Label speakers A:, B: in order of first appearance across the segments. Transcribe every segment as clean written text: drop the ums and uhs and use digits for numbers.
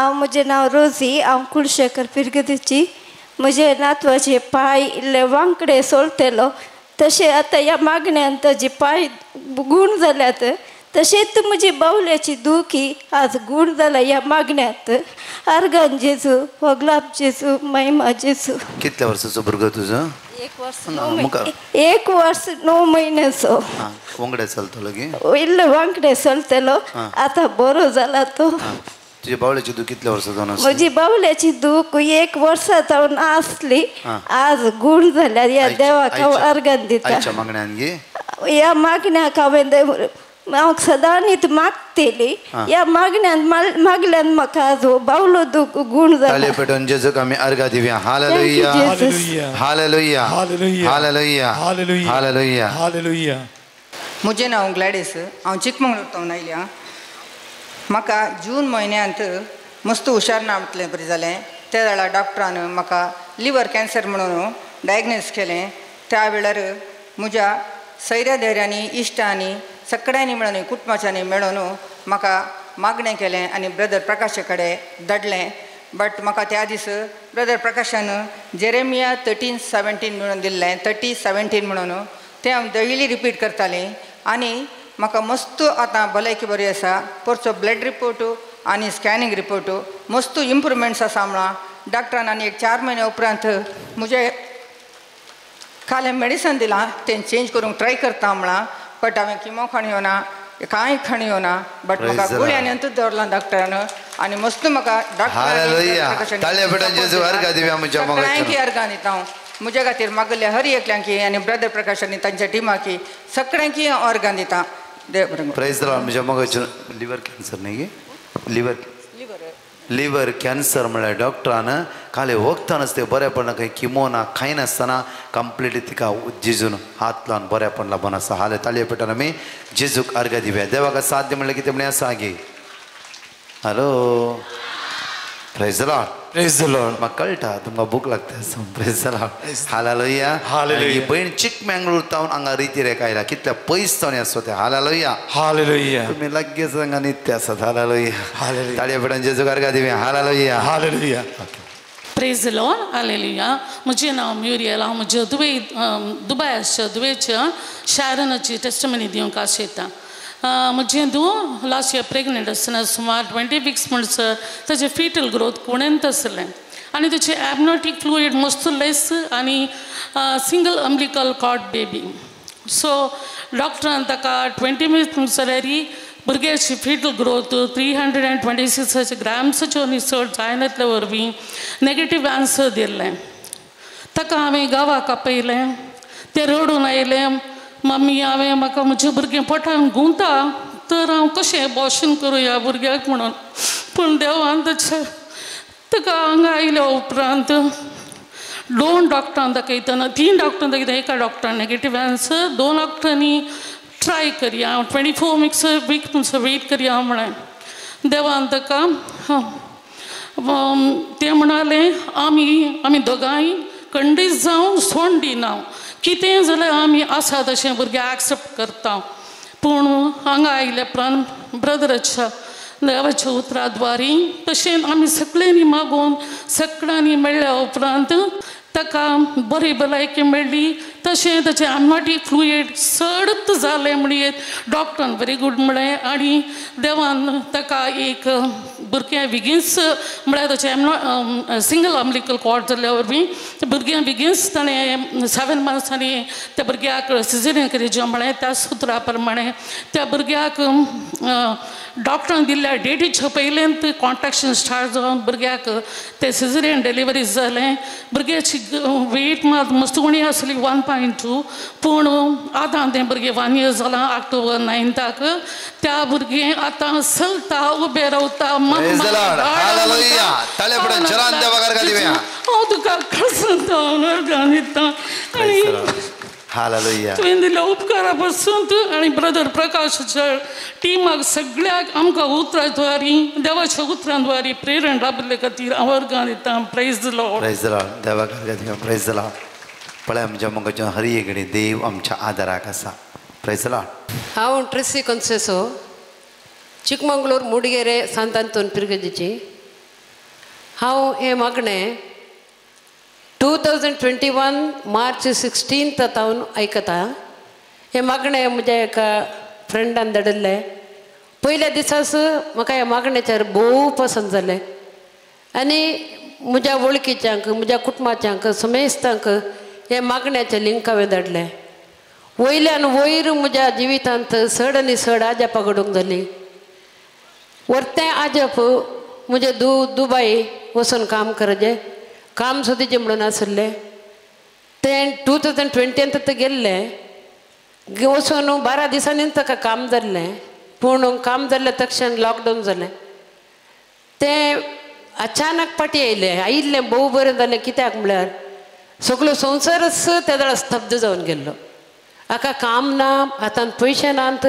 A: हांव म्हजें नांव रोजी, हांव कुलशेखर फिरगदीची. म्हजे नातवाचे पांय इल्ले वांकडे सोलतेलो, तशें आतां ह्या मागण्यान ताजे पांय गूण जाल्यात. तशेंच म्हजी बावल्याची दुखी आज गूण जाला ह्या मागण्यांत. आर्गान जेजू, होगलाप जेजू, महिमा जेजू.
B: कितल्या वर्साचो भुरगो तुजो?
A: 1 वर्स 1 वर्स 9 म्हयन्याचो.
B: वांकडे चलतलो गे?
A: इल्लो वांकडे चलतलो, आतां बरो जाला तो.
B: तुझ्या बावल्याची दूख कितल्या वर्सां जावन आसली?
A: म्हजी बावल्याची दूख 1 वर्सा जावन आसली, आज गूण जाल्यार ह्या देवाक हांव आर्गान दिता.
B: आयच्या मागण्यान गे?
A: ह्या मागण्याक हांवें हांव सदांच मागतली. ह्या मागण्यान मागल्यान म्हाका आज बावलो दूख गूण जाला.
B: ताळे पेटोवन जेजूक आमी आर्गां दिवया. Hallelujah, hallelujah, hallelujah, hallelujah,
C: hallelujah.
D: म्हजें नांव ग्लॅडीस, हांव चिकमंगळूर तावन आयल्या. म्हाका जून म्हयन्यांत मस्त हुशार ना म्हटलें बरें जालें. त्या वेळार डॉक्टरान म्हाका लिवर कॅन्सर म्हणून डायग्नोज केलें. त्या वेळार म्हज्या सैऱ्या धैर्यांनी, इश्टांनी, सगळ्यांनी मेळून, कुटुंबाच्यांनी मेळून म्हाका मागणें केलें आनी ब्रदर प्रकाशा कडेन धाडलें. बट म्हाका त्या दीस ब्रदर प्रकाशान जेरेमिया 13:17 म्हणून दिल्लें, 30:17 म्हणून तें हांव डेली रिपीट करतालें आनी म्हाका मस्त आतां भलायकी बरी आसा. परचो ब्लड रिपोर्ट आनी स्कॅनिंग रिपोर्ट मस्त इम्प्रुवमेंट्स आसा म्हळां डॉक्टरान. आनी एक 4 म्हयन्या उपरांत म्हजें काल मेडिसन दिलां तें चेंज करूंक ट्राय करता म्हळां, बट हांवें किमो खाण येवना, कांय खाण येवना, बट म्हाका गुळयांनी दवरलां डॉक्टरान आनी मस्त म्हाका डॉक्टरान सगळ्यांकी अर्गां दिता हांव. म्हज्या खातीर मागल्या हर एकल्यांकी आनी ब्रदर प्रकाश आनी तांच्या टिमाकी सगळ्यांकी हांव अर्गां दिता. देव बरें.
B: प्रेज the Lord. म्हज्या मोगाचें लिवर कॅन्सर न्ही गे? लिवर लिवर कॅन्सर म्हळ्यार डॉक्टरान काले वखदां ते बरें पडना, खंय किमो ना, खाय नासतना कंप्लीटली तिका जेजून हात लावन बरें लागून आसा. हाले ताळये पेटोवन आमी जेजूक अर्घ दिवया. देवाक साध्य म्हणल्यार कितें म्हणल्यार आसा गे. Hello, praise the Lord.
C: Praise the Lord.
B: म्हाका कळटा तुमकां भूक लागता. Praise the Lord. Hallelujah.
C: Hallelujah.
B: ही भयण चिकमंगळूर तावन हांगा रिती रेखा आयला, कितल्या पयस तावन आसता तें. हालेलुया.
C: हालेलुया.
B: तुमी लागींच हांगा नित्य आसात. हालेलुया.
C: हालेलुया.
B: ताळये पेटोवन जेजूक अर्घ दिवया. Hallelujah.
C: Hallelujah.
E: Praise the Lord. Hallelujah. म्हजें नांव म्युरियल. हांव म्हज्या दुबय दुबाय आसच्या दुबयच्या शारनाची टेस्टमनी दिवंक आशेता. म्हजें धूव लास्ट इयर प्रेग्नंट आसतना सुमार 20 वीक्स म्हणसर ताजें फिटल ग्रोथ कोणेंत आसलें आनी ताचें एबनोटीक फ्लुइड मस्त लेस आनी single umbilical cord baby. So डॉक्टरान ताका 20 मिनट्स म्हणसर भुरग्याची फिटल ग्रोथ 326 ग्राम्साच्यो आनी चड जायनातले वरवीं नेगेटीव आन्सर दिल्लें. ताका हांवें गांवाक आपयलें, तें रडून आयलें, मम्मी हांवें म्हाका म्हजें भुरगें पोटान घुंवता तर हांव कशें एबॉर्शन करूं ह्या भुरग्याक म्हणून. पूण देवान तशें ताका हांगा आयल्या उपरांत 2 डॉक्टरान दाखयतना, 3 डॉक्टरान दाखयतना, एका डॉक्टरान नेगेटीव आन्सर, 2 डॉक्टरांनी ट्राय करया, 24 वीक म्हणसर वेट करया म्हळें. देवान ताका तें म्हणालें आमी आमी दोगांय कंडीस जावं सोंड दिना, कितें जाल्यार आमी आसा तशें भुरग्याक एक्सेप्ट करता. पूण हांगा आयले उपरांत ब्रदराच्या देवाच्या उतरा द्वारी तशें आमी सगळ्यांनी मागून सगळ्यांनी मेळ्ळ्या उपरांत ताका बरी भलायकी मेळ्ळी. तशें ताचें एमनोटीक फ्लुइड चडच जालें म्हणयेत डॉक्टरान व्हेरी गूड म्हळें आनी देवान ताका एक भुरग्यां बेगीनच म्हळ्यार ताचें सिंगल अम्बिलिकल कॉर्ड जाल्ल्या वरवीं भुरग्यां बेगीनच ताणें 7 मंथ्सांनी त्या भुरग्याक सिजेरियन करीत म्हळें. त्या सुत्रा प्रमाणें त्या भुरग्याक डॉक्टरान दिल्ल्या डेटीच्या पयल्यान कॉन्ट्रेक्शन स्टार्ट जावन भुरग्याक तें सिजेरियन डिलिव्हरी जालें. भुरग्याची वेट मात मस्त उणी आसली 1.2, पूण आतां तें भुरगें 1 इयर जालां ऑक्टोबर 9 त्या भुरगें आतां चलता, उबें रावता. हांव तुका खर्च दिता आनी तुवें दिल्ल्या उपकारा पासून आनी ब्रदर प्रकाशाच्या टिमाक सगळ्याक आमकां उतरां द्वारी देवाच्या उतरां द्वारी प्रेरणा लाभिल्ले खातीर हांव वर्गां दिता. Praise the Lord.
B: Praise the Lord. देवाक अर्घ दिवया. Praise the Lord. पळय आमच्या मोगाच्या हर एक देव आमच्या आदाराक आसा. Praise the Lord.
F: हांव ट्रिसी कन्सेसो, चिकमंगळूर मुडगेरे सांतांतून पिरगजीची.
C: हांव हें मागणें 2021 मार्च 16 हांव आयकता. हें मागणें म्हज्या एका फ्रेंडान धाडिल्लें. पयल्या दिसाच म्हाका ह्या मागण्याचेर भोव पसंद जालें आनी म्हज्या वळखीच्यांक, म्हज्या कुटुंबाच्यांक, समेस्तांक हे मागण्याचें लिंक हांवें धाडलें. वयल्यान वयर म्हज्या जिवितांत चड आनी चड आजापां घडूंक जालीं. वरतें आजप म्हजें दुबाय वचून काम करचें, काम सोदीचें म्हणून आसलें. तें 2020 तें गेल्लें, वचून 12 दिसांनी ताका काम जाल्लें. पूण काम जाल्लें तक्षण लॉकडावन जालें. तें अचानक फाटीं आयलें. आयिल्लें भोव बरें जालें, कित्याक म्हळ्यार सगळो संवसारच त्या वेळार स्तब्ध जावन गेल्लो. हाका काम ना, हातांत पयशे नात,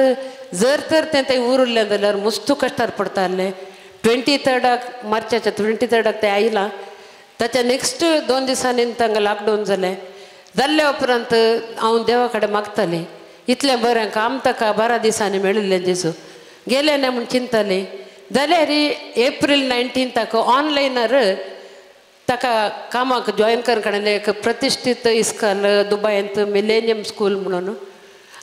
C: जर तर तें थंय उरिल्लें जाल्यार मस्तू कश्टार पडतालें. 23 मार्चाच्या 23 तें आयलां. ताच्या नेक्स्ट 2 दिसांनी तांकां लॉकडावन जालें. जाल्ल्या उपरांत हांव देवा कडेन मागतालें, इतलें बरें काम ताका 12 दिसांनी मेळिल्लें जेजू, गेलें ना म्हूण चिंतालें. जाल्यार एप्रील 19 ऑनलायनार ताका कामाक जॉयन करून काडलें. एक प्रतिश्ठीत इस्कॉल दुबायंत मिलेनियम स्कूल म्हणून.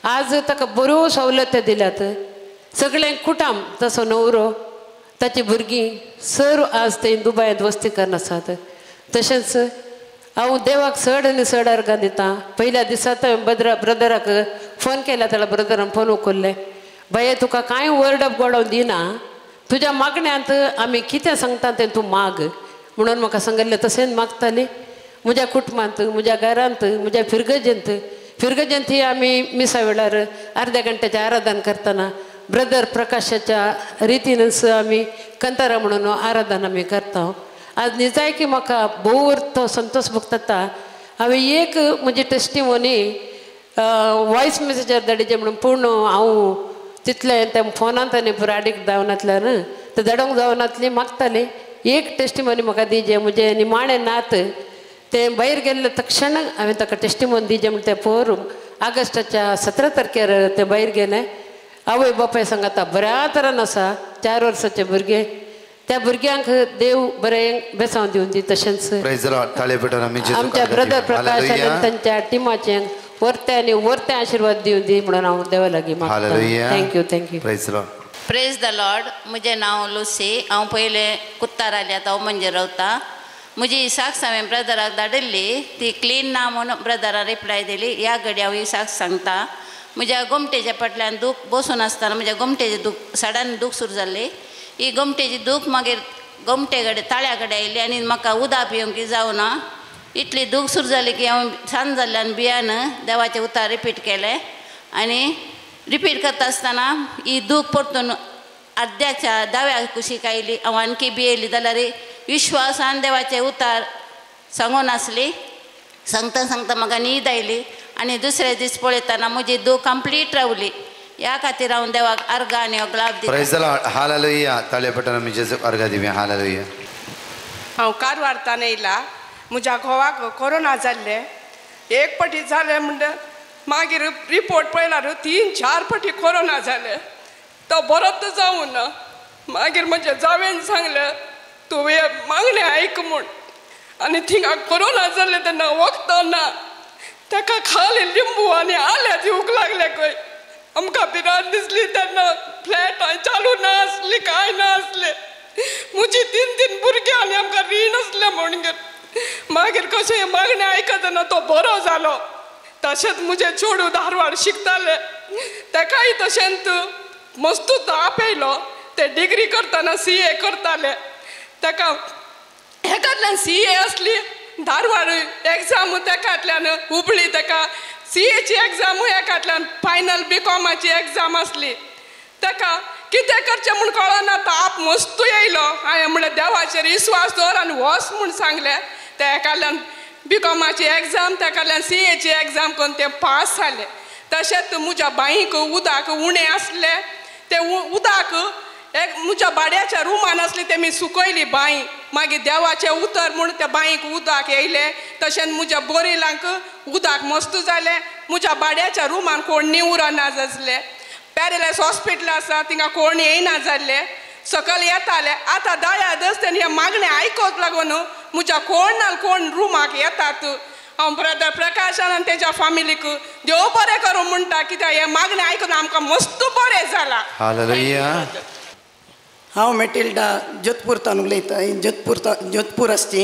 C: आज ताका बऱ्यो सवलती दिल्यात. सगळें कुटाम, तसो न्हवरो, ताची भुरगीं सर आज थंय दुबायंत वस्ती करून आसात. तशेंच हांव देवाक चड आनी चड अर्गां दितां. पयल्या दिसा हांवें ब्रदराक फोन केला, ताच्या ब्रदरान फोन उखल्लें. बाये तुका कांय वर्ड ऑफ गॉड हांव दिना, तुज्या मागण्यांत आमी कितें सांगता तें तूं माग म्हणून म्हाका सांगिल्लें. तशेंच मागताली. म्हज्या कुटुंबांत, म्हज्या घरांत, म्हज्या फिरगजेंत, फिरगजेंत ही आमी मिसा वेळार अर्द्या घंट्याचें आराधन करतना ब्रदर प्रकाशाच्या रितीनच आमी कंतारा म्हणून आराधन आमी करता. आज निजायकी म्हाका भोव तो संतोष भोगता. हांवें एक म्हजी टेस्टिमोनी वॉयस मेसेजार धाडिचें म्हणून, पूण हांव तितलें त्या फोनांत आनी पुरो आडीक जावनातल्यान तें धाडूंक जावनातली मागताली. एक टेस्टिमोनी म्हाका दिजे, म्हजें निमाणें नात तें भायर गेल्लें तक्षण हांवें ताका टेस्टिमोनी दिजे म्हण तें पोर ऑगस्टाच्या 17 तारखेर तें भायर गेलें. आवय बापाय सांगता बऱ्या तरान आसा, 4 वर्साचे भुरगे, त्या भुरग्यांक देव बरें बेसांव दिवन दी. तशेंच आमच्या ब्रदर प्रकाश आनी तांच्या टिमाचें वर्ते आनी वर्ते आशिर्वाद दिवन दी म्हणून हांव देवा लागीं मागतां. Thank you. Thank you.
F: Praise the Lord. म्हजें नांव लुसी. हांव पयलें कुत्तार आयलें, आतां हांव मंजेर रावता. म्हजी साक्ष हांवें ब्रदराक धाडिल्ली, ती क्लीन ना म्हणून ब्रदरान रिप्लाय दिली. ह्या घडी हांव ही साक्ष सांगता. म्हज्या गोमटेच्या फाटल्यान दूख बसून आसतना म्हज्या गोमटेचें दूख सडन दूख सुरू जाल्ली. ही गोमटेची दूख मागीर गोमटे कडेन ताळ्या कडेन आयली आनी म्हाका उदक पिवंक जावना. इतली दूख सुरू जाली की हांव सांज जाल्ल्यान बियान देवाचें उतार रिपीट केलें आनी रिपीट करता आसतना ही दूख परतून अर्द्याच्या दाव्या कुशीक आयली. हांव आणखी भियेली जाल्यार विश्वासान देवाचें उतार सांगून आसली. सांगता सांगता म्हाका न्हीद आयली आनी दुसरे दीस पळयतना म्हजी दूख कंप्लीट रावली. ह्या खातीर हांव देवाक अर्गां आनी ग्लाब दिता.
B: Praise the Lord. Hallelujah. ताळयो पेटोवन आमी जेजूक अर्गां दिवया. हालेलुया.
G: हांव कारवारतान येयला. म्हज्या घोवाक कोरोना जाल्लें. एक पटी जालें म्हणटा मागीर रिपोर्ट पळयल्यार 3-4 पटी कोरोना जालें. तो बरोच जावं ना. मागीर म्हज्या जावेन सांगलें तुवें मागणें आयक म्हूण. आनी थिंगा कोरोना जालें तेन्ना वखदां ना, ताका खाली लिंबू आनी आलें दिवंक लागलें खंय. आमकां भिरांत दिसली तेन्ना. फ्लॅट चालू ना आसली, कांय ना आसलें. म्हजी 3-3 भुरगीं आनी आमकां रीण आसलें म्हणून. मागीर कशें मागणें आयकतना तो बरो जालो. तशेंच म्हजें चेडूं धारवाड शिकतालें, ताकाय तशेंच मस्तू ताप येयलो. ते डिग्री करतना CA करताले. ताका हेकांतल्यान CA आसली, धारवाड एग्जाम तेकांतल्यान हुबळी ताका CAची एग्जामूय एकांतल्यान फायनल BComची एग्जाम आसली. ताका कितें करचें म्हूण कळना, ताप मस्तू येयलो. हांवें म्हणलें देवाचेर विस्वास दवर आनी वच म्हूण सांगलें. ते एकांतल्यान BComची एग्जाम, तेकांतल्यान CAची एग्जाम करून ते पास जाले. तशेंच म्हज्या बांयक उदक उणें आसलें, तें उदक एक म्हज्या भाड्याच्या रुमान आसली, तें मी सुकयली बांय. मागीर देवाचें उतर म्हूण त्या बांयक उदक येयलें. तशेंच म्हज्या बोरिलांक उदक मस्त जालें. म्हज्या भाड्याच्या रुमान कोण निवरना आसलें. पॅरलायस हॉस्पिटल आसा, थिंगा कोण येयना जाल्लें. सकल येताले आतां दया दस्तेन हे मागणें आयकोंक लागून म्हज्या कोण ना कोण रुमाक येतात. हांव ब्रदर प्रकाशान आनी तेज्या फामिलीक देव बरें करूं म्हणटा कित्याक हें मागणें आयकून आमकां मस्त बरें जालां.
B: हालेलुया.
H: हांव मेटिल्डा जोधपूर तान उलयतां. जोधपूर आसची.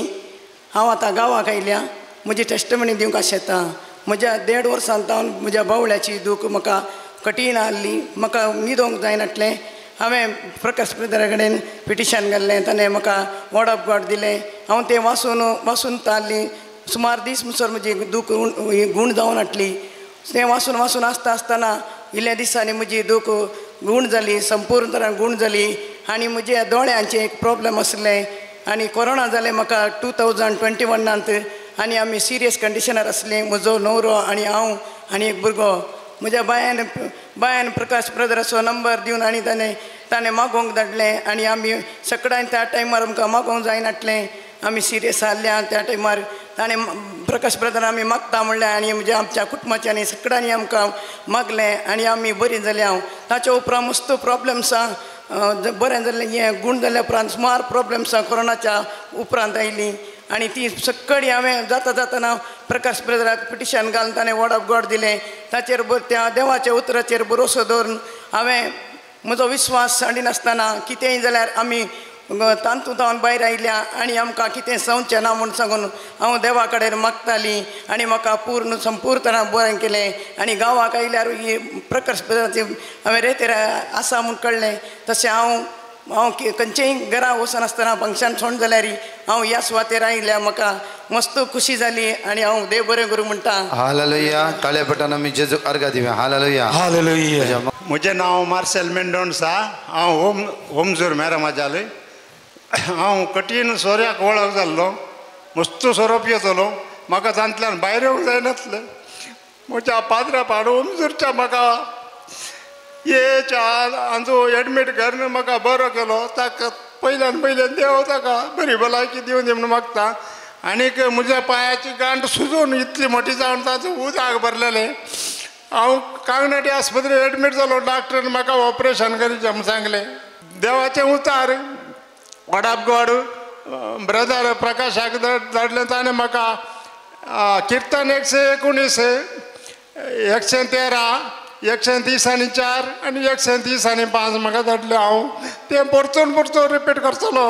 H: हांव आतां गांवाक आयल्या. म्हजी टेस्टमनी दिवंक आशेता. म्हज्या 1.5 वर्सां जावन म्हज्या बावळ्याची दूख म्हाका कठीण आहली. म्हाका न्हिदोंक जायनासलें. हांवें प्रकाश ब्रदरा कडेन पिटिशन घाल्लें. ताणें म्हाका वर्ड ऑफ गॉड दिलें. हांव तें वाचून वाचून ताल्ली. सुमार दीस म्हणसर म्हजी दूख गूण जावन हाडली. तें वाचून वाचून आसता आसतना इल्ल्या दिसांनी म्हजी दूख गूण जाली, संपूर्ण तरान गूण जाली. आनी म्हज्या दोळ्यांचें एक प्रोब्लम आसलें आनी कोरोना जालें म्हाका 2021 आनी आमी सिरियस कंडिशनार आसलीं. म्हजो न्हवरो आनी हांव आनी एक भुरगो. म्हज्या बायान प्रकाश ब्रदराचो नंबर दिवन आनी ताणें मागोवंक धाडलें आनी आमी सगळ्यांनी त्या टायमार आमकां मागोवंक जायनासलें. आमी सिरियस आहल्या त्या टायमार ताणें प्रकाश ब्रदर आमी मागता म्हणलें आनी म्हज्या आमच्या कुटुंबाच्यांनी सगळ्यांनी आमकां मागलें आनी आमी बरीं जालीं. हांव ताच्या उपरांत मस्त प्रोब्लम्सां बरें जाल्लें. हें गूण जाल्या उपरांत सुमार प्रोब्लम्सां कोरोनाच्या उपरांत आयलीं आनी ती सगळीं हांवें जाता जातना प्रकाश ब्रदराक पिटिशन घालून ताणें वर्ड ऑफ गॉड दिलें. ताचेर त्या देवाच्या उतराचेर भरोसो दवरून हांवें म्हजो विस्वास सांडिनासतना कितेंय जाल्यार आमी तातूंत हांव भायर आयल्या आनी आमकां कितें संवचें ना म्हूण सांगून हांव देवा कडेन मागतालीं आनी म्हाका पूर्ण संपूर्णपणान बरें केलें. आनी गांवाक आयल्यार ही प्रकाश ब्रदराची हांवें रेतेर आसा म्हूण कळ्ळें. तशें हांव खंयचेय घरा वचनासतना फंक्शन सोड जाल्यार हांव ह्या सुवातेर आयल्या. म्हाका मस्त खुशी जाली आनी हांव देव बरें करूं म्हणटा.
B: हालेलुया. ताळ्या पेटान आमी जेजूक अर्घा दिवया. हालेलुया.
I: हालेलुया. म्हजें नांव मार्सेल मेंडोन्सा. हांव होमजूर मेरामाजाले. हांव कठीण सोऱ्याक वळख जाल्लो. मस्त सोरो पियेतलो. म्हाका तांतल्यान भायर येवंक जायनासलें. म्हज्या पाद्रा पाड होमजूरच्या म्हाका येच्या आंजो एडमीट करून म्हाका बरो केलो. ताका पयल्यान पयल्यान देव ताका बरी भलायकी दिवन दी म्हणून मागता. आनीक म्हज्या पांयाची गांठ सुजून इतली मोटी जावन ताचो उदक भरलेलें. हांव कांगणाटी आस्पत्रेक एडमीट जालो. डॉक्टरान म्हाका ऑपरेशन करचें म्हूण सांगलें. देवाचें उतार वर्ड ऑफ गॉड ब्रदर प्रकाशाक धाडलें. ताणें म्हाका किर्तन 119, 113, 130 आणि 4 आनी 130 आनी 5 म्हाका धाडलें. हांव तें परतून परतून रिपीट करतलो.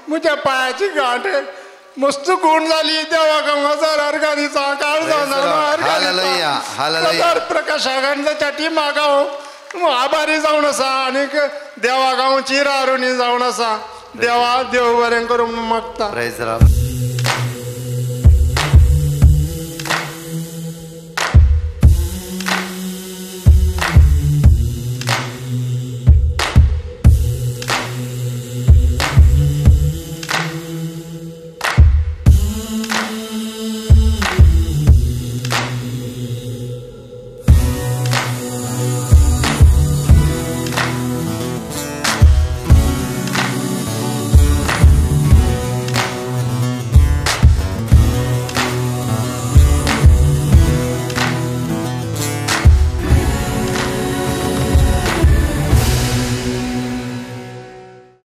I: म्हज्या पांयाची गांठ मस्त गूण जाली. देवाक हांव हजार अर्घां दिता. काळ जावन प्रकाशाक आनी ताच्या टिमाक हांव आभारी जावन आसा आनीक देवाक हांव चिरारुणी जावन आसा. देवा देव बरें करूं म्हणून मागता.